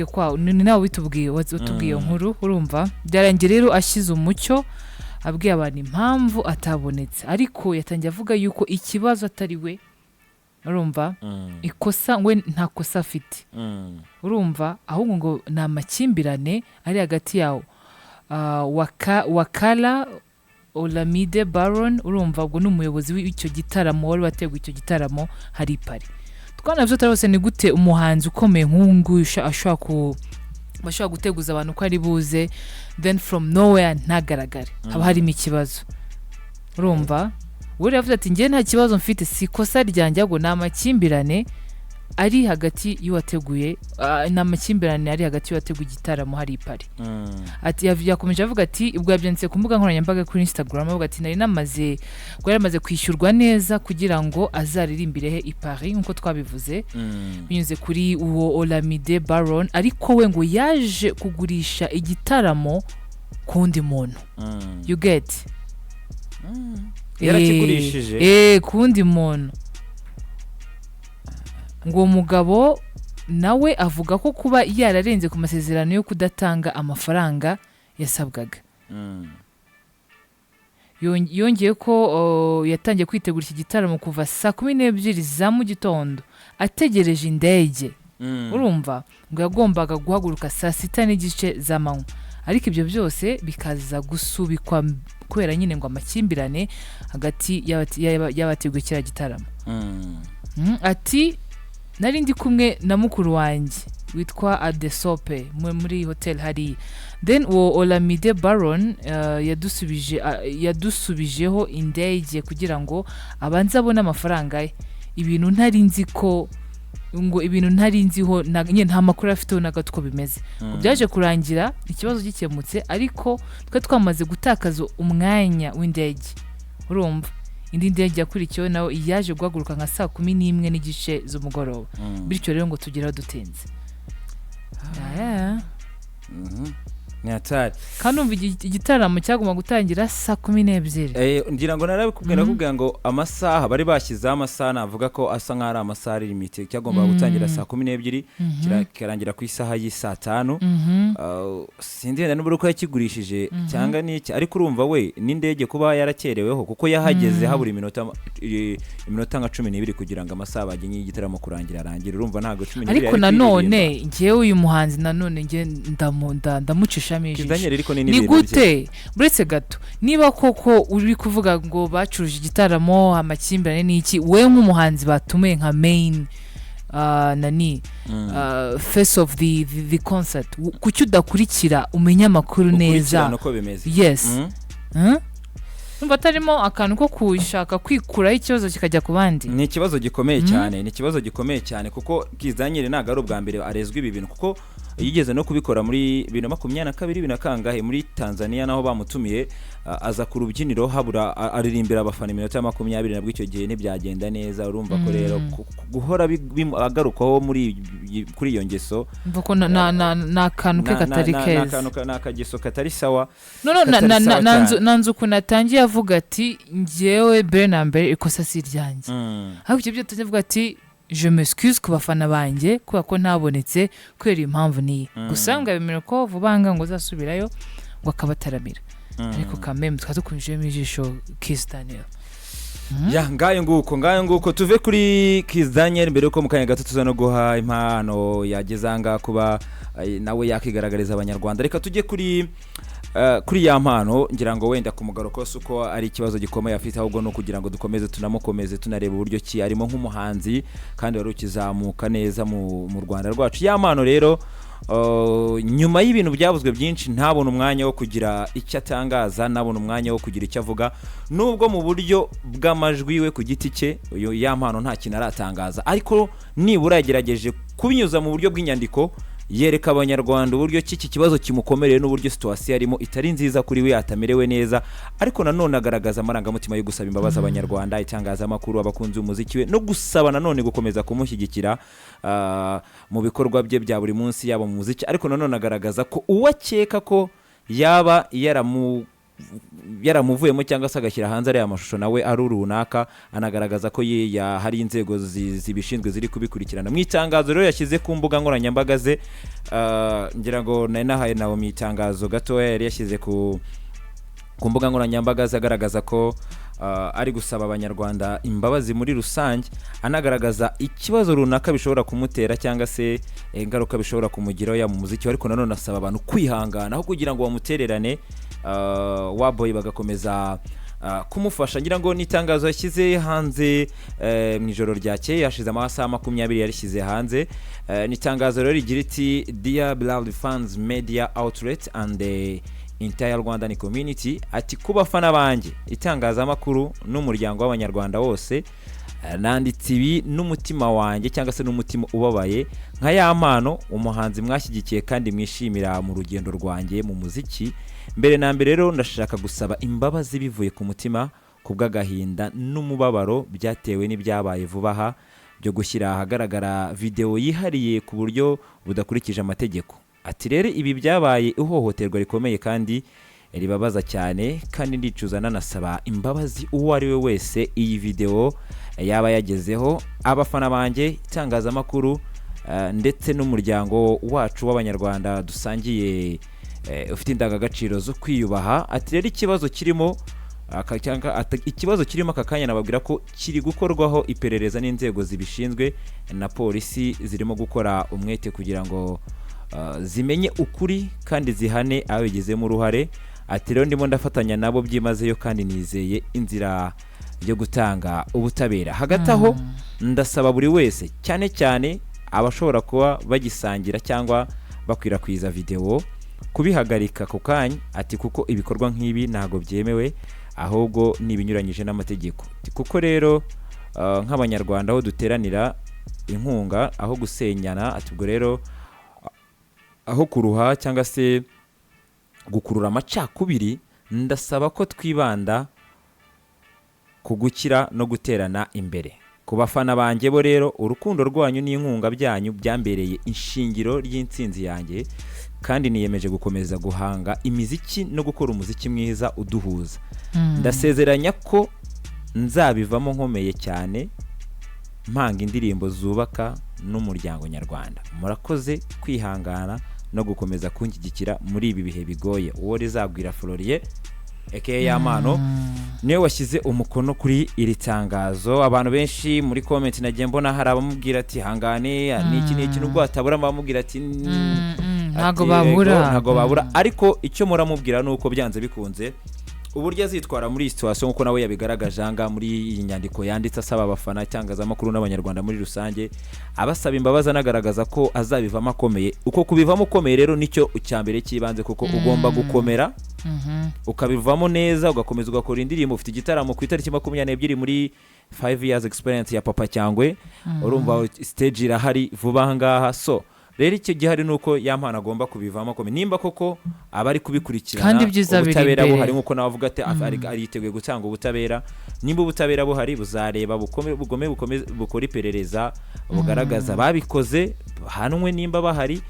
Kwa ni nawe witubwiye, watubwiye iyo nkuru. Urumva byarangiye rero ashyize umucyo, abwiye abantu impamvu atabonetse, ariko yatangiye avuga yuko ikibazo atari we, urumva, ikosa we nta kosa afite, urumva, ahubwo ngo ni amakimbirane ari hagati yawo Wakala Olamide Baron. Urumva, ubwo ni umuyobozi w'icyo gitaramo, wari wateguye icyo gitaramo hari i Paris. Twanavuze rwose, ni gute umuhanzi ukomeye nk'uyu nguyu ashobora ku bashobora guteguza abantu ko ari buze, then from nowhere ntagaragare? Haba harimo ikibazo. Urumva, we yavuze ati: "Njye nta kibazo mfite, si ikosa ryanjye, ahubwo ni amakimbirane ari hagati y'uwateguye, ni amakimbirane ari hagati y'uwateguye igitaramo hari i Paris." Ati yakomeje avuga ati, ubwo yabyanditse ku mbuga nkoranyambaga kuri Instagram, avuga ati nari namaze, ngo yari amaze kwishyurwa neza kugira ngo azaririmbire he i Paris, nk'uko twabivuze, binyuze kuri uwo Olamide Baron, ariko we ngo yaje kugurisha igitaramo ku wundi muntu. You get? Yarakigurishije? Eh, ku wundi muntu. Ngo uwo mugabo nawe avuga ko kuba yararenze ku masezerano yo kudatanga amafaranga yasabwaga. Yongeye ko yatangiye kwitegura iki gitaramo kuva saa 12 za mu gitondo, ategereje indege. Urumva, ngo yagombaga guhaguruka saa 6:30 z'amanywa, ariko ibyo byose bikaza gusubikwa kubera nyine ngo amakimbirane hagati y'abateguye kiriya gitaramo. Ati nari ndi kumwe na mukuru wanjye witwa Adesope muri hotel hariya, then uwo Olamide Baron yadusubijeho indege kugira ngo abanze abone amafaranga ye. Ibintu ntari nzi ko, ngo ibintu ntari nziho nyine nta makuru afiteho na gato uko bimeze. Ngo byaje kurangira ikibazo gikemutse, ariko twe twamaze gutakaza umwanya w'indege. Urumva, indi ndege yakurikiyeho nawe yaje guhaguruka nka saa 11:30 z'umugoroba, bityo rero ngo tugeraho dutinze. Yeah. Ni hatari. Kandi umva, igitaramo cyagomba gutangira saa 12. Ngira ngo narabikubwiye, nakubwira ngo amasaha bari bashyizeho, amasaha navuga ko asa nk'aho ari amasaha ari limité. Cyagombaga gutangira saa 12, kikarangira ku isaha y'i saa 5. Sinzi wenda n'uburyo uko yakigurishije cyangwa n'iki, ariko urumva we n'indege kuba yarakereweho, kuko yahageze habura iminota nka 12 kugira ngo amasaha bagennye y'igitaramo kurangira arangire. Urumva ntabwo 12 Ariko yari nanone kuririmba. Ngewe uyu muhanzi nanone nge ndamucishamo Kiss ijisho. Daniel, ariko ni Ni n'ibintu bye. gute, uretse gato, niba koko uri kuvuga ngo bacuruje igitaramo, amakimbirane n'iki, wowe nk'umuhanzi batumiye nka main nani face of the concert, kuki udakurikira umenye amakuru neza? Ukurikirana uko bimeze. Yes. Numva atarimo akantu ko kushaka kwikuraho ikibazo kikajya ku bandi. Ni ikibazo gikomeye cyane, ni ikibazo gikomeye cyane, kuko Kiss Daniel ntabwo ari ubwa mbere arezwa ibi bintu, kuko yigeze no kubikora muri 2022, bibiri na kangahe, muri Tanzania, naho bamutumiye, aza ku rubyiniro habura aririmbira abafana iminota 20, nabwo icyo gihe ntibyagenda neza. Urumva ko rero guhora agarukwaho muri kuri iyo ngeso. Mva ko ni akantu ke katari ni keza. akantu ni akageso katari sawa. No, katari sawa cyane. Nanzu ukuntu atangiye avuga ati: "Njyewe mbere na mbere ikosa si iryanjye," ariko ibyo byose avuga ati: "Je m'excuse ku bafana banjye kubera ko ntabonetse kubera iyi mpamvu niyi." Gusa ngo yabemera ko vuba aha ngo azasubirayo, ngo akabataramira. Ariko kameme tukaba dukunjemo ijisho Kiss Daniel. Ya, ngayo nguko, ngayo nguko. Tuve kuri Kiss Daniel mbere yuko mu kanya gato tuza no guha impano yageze aha ngaha kuba nawe yakigaragariza Abanyarwanda. Reka tujye kuri ya mpano. Ngira ngo wenda ku mugaruko si uko ari ikibazo gikomeye afite, ahubwo ni ukugira ngo dukomeze tunamukomeze, tunareba uburyo ki arimo nk'umuhanzi kandi wari ukizamuka neza mu Rwanda rwacu. Ya mpano rero, nyuma y'ibintu byavuzwe byinshi, ntabone umwanya wo kugira icyo atangaza, ntabone umwanya wo kugira icyo avuga, nubwo mu buryo bw'amajwi we ku giti cye uyu ya mpano nta kintu aratangaza, ariko nibura yagerageje kubinyuza mu buryo bw'inyandiko, yereka Abanyarwanda uburyo ki iki kibazo kimukomereye n'uburyo situation arimo itari nziza kuri we, atamerewe neza. Ariko nanone agaragaza amarangamutima yo gusaba imbabazi Abanyarwanda, itangazamakuru, abakunzi b'umuziki we, no gusaba nanone gukomeza kumushyigikira mu bikorwa bye bya buri munsi, yaba mu muziki. Ariko nanone agaragaza ko uwo akeka ko yaba yaramu yaramuvuyemo cyangwa se agashyira hanze ariya mashusho nawe ari runaka, anagaragaza ko hari inzego zibishinzwe ziri kubikurikirana. Mu itangazo rero yashyize ku mbuga nkoranyambaga ze, ngira ngo nari nahaye nawe mu itangazo gatoya yari yashyize ku mbuga nkoranyambaga ze, agaragaza ko ari gusaba Abanyarwanda imbabazi muri rusange, anagaragaza ikibazo runaka bishobora kumutera cyangwa se ingaruka bishobora kumugiraho yaba mu muziki we, ariko nanone asaba abantu kwihangana aho kugira ngo bamutererane, waboyi bagakomeza kumufasha. Ngira ngo ni itangazo yashyize hanze mu ijoro ryakeye, hashize amasaha 20 yarishyize hanze. Ni itangazo rero rigira iti: "Dear beloved fans, media outlet and the entire Rwandan community." Ati: "Ku bafana banjye, itangazamakuru n'umuryango w'Abanyarwanda wose, nanditse ibi n'umutima wanjye cyangwa se n'umutima ubabaye nka ya mpano, umuhanzi mwashyigikiye kandi mwishimira mu rugendo rwanjye mu muziki. Mbere na mbere rero ndashaka gusaba imbabazi bivuye ku mutima ku bw'agahinda n'umubabaro byatewe n'ibyabaye vuba aha byo gushyira ahagaragara videwo yihariye ku buryo budakurikije amategeko." Ati: "Rero ibi byabaye ihohoterwa rikomeye kandi ribabaza cyane, kandi ndicuza nanasaba imbabazi uwo ari we wese iyi videwo yaba yagezeho, abafana banjye, itangazamakuru, ndetse n'umuryango wacu w'Abanyarwanda dusangiye, ufite indangagaciro zo kwiyubaha." Ati: "Rero ikibazo kirimo cyangwa ikibazo kirimo aka kanya, nababwira ko kiri gukorwaho iperereza n'inzego zibishinzwe na polisi zirimo gukora umwete kugira ngo zimenye ukuri kandi zihane ababigizemo uruhare." Ati: "Rero ndimo ndafatanya nabo byimazeyo kandi nizeye inzira yo gutanga ubutabera. Hagati aho ndasaba buri wese, cyane cyane abashobora kuba bagisangira cyangwa bakwirakwiza videwo, kubihagarika ako kanya." Ati: "Kuko ibikorwa nk'ibi ntabwo byemewe, ahubwo ni ibinyuranyije n'amategeko." Ati: "Kuko rero nk'Abanyarwanda aho duteranira inkunga aho gusenyana." Ati: "Ubwo rero aho kuruha cyangwa se gukurura amacakubiri, ndasaba ko twibanda ku gukira no guterana imbere. Ku bafana banjye bo rero, urukundo rwanyu n'inkunga byanyu byambereye ishingiro ry'intsinzi yanjye, kandi niyemeje gukomeza guhanga imiziki no gukora umuziki mwiza uduhuza. Ndasezeranya ko nzabivamo nkomeye cyane, mpanga indirimbo zubaka n'umuryango nyarwanda. Murakoze kwihangana no gukomeza kunshyigikira muri ibi bihe bigoye." Uwo rizagwira Florier aka Yampano niwe washyize umukono kuri iri tangazo. Abantu benshi muri comment nagiye mbona hari abamubwira ati: "Hangane," n'iki n'iki, nubwo hatabura abamubwira ati Ntabwo ati, babura. "Yego, ntabwo babura." Ariko icyo muramubwira ni uko byanze bikunze uburyo azitwara muri iyi situation, nk'uko nawe yabigaragaje aha ngaha muri iyi nyandiko yanditse asaba abafana, itangazamakuru n'Abanyarwanda muri rusange, abasaba imbabazi, anagaragaza ko azabivamo akomeye. Uko kubivamo ukomeye rero nicyo cya mbere cy'ibanze, kuko ugomba gukomera ukabivamo neza, ugakomeza ugakora indirimbo. Ufite igitaramo ku itariki 22 muri 5 years experience ya Papa Cyangwe. Urumva stage irahari vuba aha ngaha. So rero icyo gihari ni uko Yampano agomba kubivamo akomeye, nimba koko aba ari kubikurikirana, Kandi ibyiza biri ubutabera imbere. buhari, nk'uko nawe avuga ati ariteguye gutanga ubutabera. Nimba ubutabera buhari, buzareba bukome bukomeze bukore iperereza, bugaragaza ababikoze, bahanwe nimba bahari,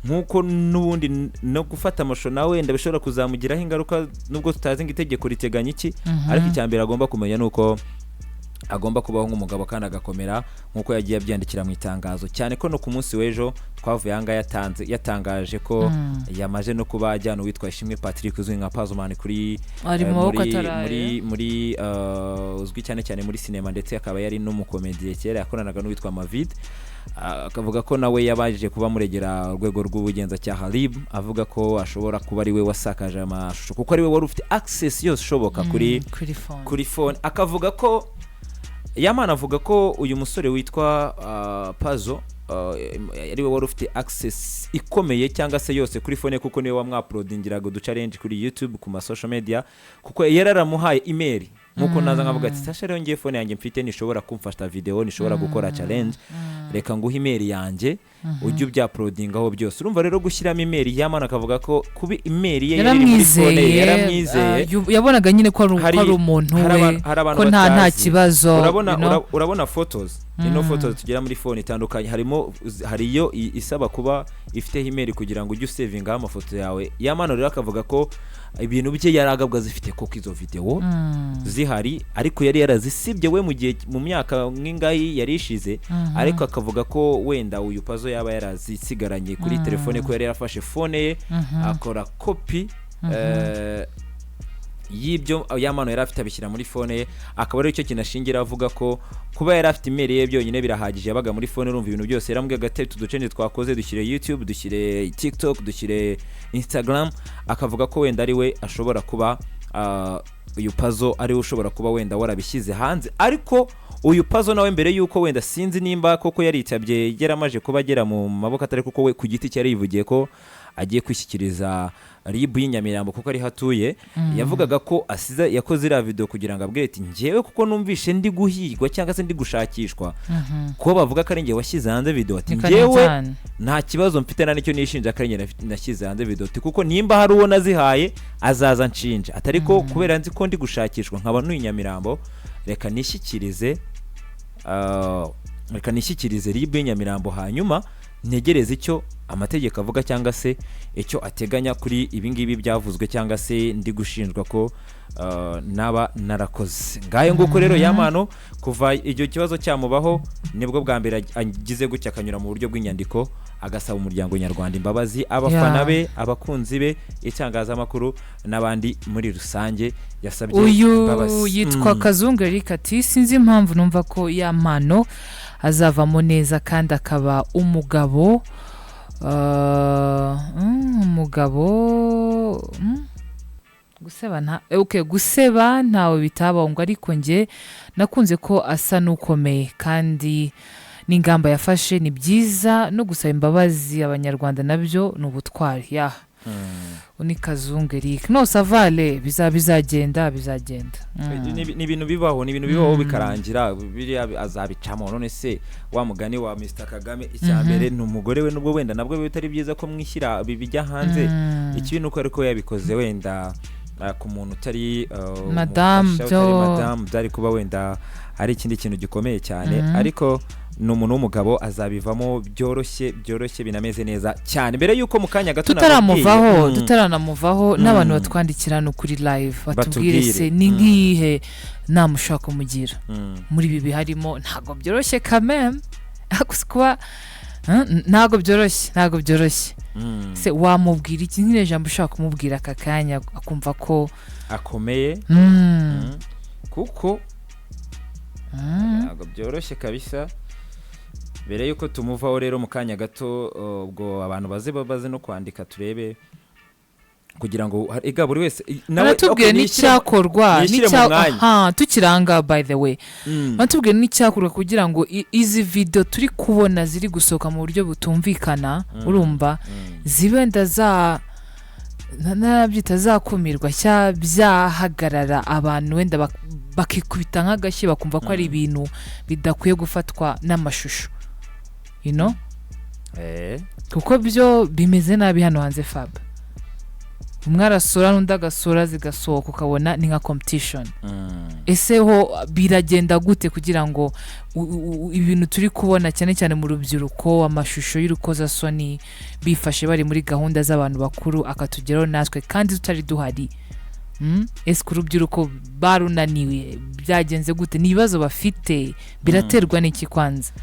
nk'uko n'ubundi no gufata amashusho nawe wenda bishobora kuzamugiraho ingaruka, nubwo tutazi ngo itegeko riteganya iki. Ariko icya mbere agomba kumenya ni uko agomba kubaho nk'umugabo kandi agakomera, nk'uko yagiye abyandikira mu itangazo, cyane ko no ku munsi w'ejo twavuye aha ngaha yatangaje ko yamaze no kuba ajyana uwitwa Ishimwe Patrick uzwi nka Pazomani kuri Ari mu maboko muri ataraye. muri uzwi cyane cyane muri sinema, ndetse akaba yari n'umukomediye kera yakoranaga n'uwitwa Mavid. Akavuga ko nawe yabajije kuba muregera urwego rw'ubugenzacyaha RIB, avuga ko ashobora kuba ari we wasakaje amashusho, kuko ari we wari ufite access yose ishoboka kuri Kuri phone. kuri phone. Akavuga ko Yamana avuga ko uyu musore witwa Pazo ari we wari ufite access ikomeye cyangwa se yose kuri phone, kuko niwe wamwuploadingiraga uduchallenge kuri YouTube, ku ma social media, kuko yari yaramuhaye email. Nkuko naza nkavuga ati: "Sasha, rero ngiye phone yanjye mfite ntishobora kumfata video, ntishobora gukora challenge, reka nguhe email yanjye." Ujye ubyauploadingaho byose. Urumva rero, gushyiramo email, Yampano akavuga ko kuba email ye yari iri muri phone ye, Yaramwizeye. Yaramwizeye. Yabonaga nyine ko ari ko ari umuntu hari we, hari abantu ko nta batazi. kibazo. Urabona, you know? urabona photos, ino photos tugera muri phone itandukanye, harimo hari iyo isaba kuba ifiteho email kugira ngo ujye usavingaho amafoto yawe. Yampano rero akavuga ko ibintu bye yari agabwa zifite koko izo video zihari, ariko yari yarazisibye we mu gihe, mu myaka nk'ingayi yari ishize, ariko akavuga ko wenda uyu Pazo yaba yarazisigaranye kuri telefone, ko yari yarafashe phone ye akora kopi y'ibyo Yampano yari afite, abishyira muri phone ye. Akaba ari cyo kintu ashingira avuga ko kuba yari afite email ye byonyine birahagije, yabaga muri phone. Urumva, ibintu byose yarambwiye ati: "Utu ducenge twakoze dushyire YouTube, dushyire TikTok, dushyire Instagram." Akavuga ko wenda ari we ashobora kuba, uyu Pazo ari we ushobora kuba wenda warabishyize hanze. Ariko uyu Pazo nawe, mbere y'uko wenda, sinzi nimba koko yaritabye, yaramaje kuba agera mu maboko atari, kuko we ku giti cye yarivugiye ko agiye kwishyikiriza RIB y'i Nyamirambo kuko ariho atuye. Yavugaga ko asize yakoze iriya video kugira ngo abwire ati: "Njyewe kuko numvishe ndi guhigwa cyangwa se ndi gushakishwa, ko bavuga ko ari njye washyize hanze video," ati Ni "njyewe cyane. nta kibazo mfite, nta nicyo nishinja ko ari njye nashyize hanze video," ati "kuko nimba hari uwo nazihaye azaza nshinja," atari ko kubera nzi ko ndi gushakishwa nkaba ntuye i Nyamirambo, reka nishyikirize RIB y'i Nyamirambo, hanyuma ntegereze icyo amategeko avuga cyangwa se icyo ateganya kuri ibi ngibi byavuzwe cyangwa se ndi gushinjwa ko naba narakoze. Ngayo nguko rero. Yampano kuva icyo kibazo cyamubaho, nibwo bwa mbere agize gutya akanyura mu buryo bw'inyandiko agasaba umuryango nyarwanda imbabazi, abafana be, abakunzi be, itangazamakuru n'abandi muri rusange yasabye Uyu imbabazi. yitwa Kazungu Eric ati: "Sinzi impamvu numva ko Yampano azavamo neza kandi akaba umugabo, umugabo, guseba nta okay, guseba ntawe bitabaho ngo, ariko njye nakunze ko asa n'ukomeye kandi n'ingamba yafashe ni byiza, no gusaba imbabazi Abanyarwanda nabyo ni ubutwari." Ya, ni Kazungu Eric. No savale bizagenda bizagenda. Ni ibintu bibaho, ni ibintu bibaho bikarangira, biriya azabicamo. None se wa mugani wa Mr Kagame, icya mbere ni umugore we, nubwo wenda nabwo bitari byiza ko mwishyira bijya hanze. Ikibi ni uko ariko yabikoze wenda ku muntu utari Madamu, umufasha, utari madamu, byari kuba wenda ari ikindi kintu gikomeye cyane. Ariko ni umuntu w'umugabo, azabivamo byoroshye byoroshye, binameze neza cyane. Mbere y'uko mu kanya gato Tutaramuvaho, nababwiye, tutaramuvaho, n'abantu batwandikira hano kuri live batubwire Batubwire. se ni nk'iyihe nama ushobora kumugira muri ibi biharimo? Ntabwo byoroshye kameme kuba, ntabwo byoroshye, ntabwo byoroshye. Se wamubwira iki, nk'iri jambo ushobora kumubwira aka kanya akumva ko akomeye? Kuko ntabwo byoroshye kabisa. Mbere y'uko tumuvaho rero mu kanya gato, ubwo abantu baze no kwandika turebe, kugira ngo ega buri wese nawe Baratubwiye okay, n'icyakorwa. nishyire mu mwanya. Aha tukiranga, by the way, batubwiye n'icyakorwa kugira ngo izi video turi kubona ziri gusohoka mu buryo butumvikana, urumva, zibe wenda za nabyita zakumirwa cya byahagarara, abantu wenda bakikubita nk'agashyi bakumva ko ari ibintu bidakwiye gufatwa n'amashusho, kuko byo bimeze nabi hano hanze. Fab, umwe arasura n'undi agasura, zigasohoka, ukabona ni nka competition. Ese ho biragenda gute kugira ngo ibintu turi kubona cyane cyane mu rubyiruko, amashusho y'urukozasoni bifashe bari muri gahunda z'abantu bakuru, akatugeraho natwe kandi tutari duhari? Ese ku rubyiruko barunaniwe, byagenze gute? Ni ibibazo bafite, biraterwa n'iki kwanza,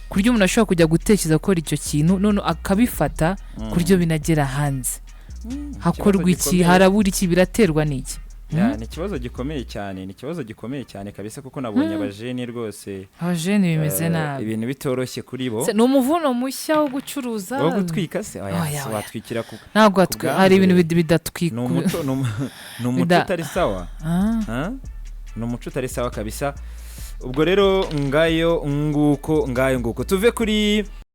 ku buryo umuntu ashobora kujya gutekereza gukora icyo kintu, none akabifata ku buryo binagera hanze? Hakorwa Ikibazo iki? gikomeye. Harabura iki? Biraterwa n'iki? Ya, ni ikibazo gikomeye cyane, ni ikibazo gikomeye cyane kabisa, kuko nabonye abajene rwose Abajene bimeze nabi. ibintu bitoroshye kuri bo. Se, ni umuvuno mushya wo gucuruza. Wo gutwika se? Oya, Oya, se oya. watwikira ku Ntabwo hari ibintu bidatwika. Ni umuco, ni umuco utari sawa. Ha? Ni umuco utari sawa kabisa. Ubwo rero ngayo nguko, ngayo nguko, tuve kuri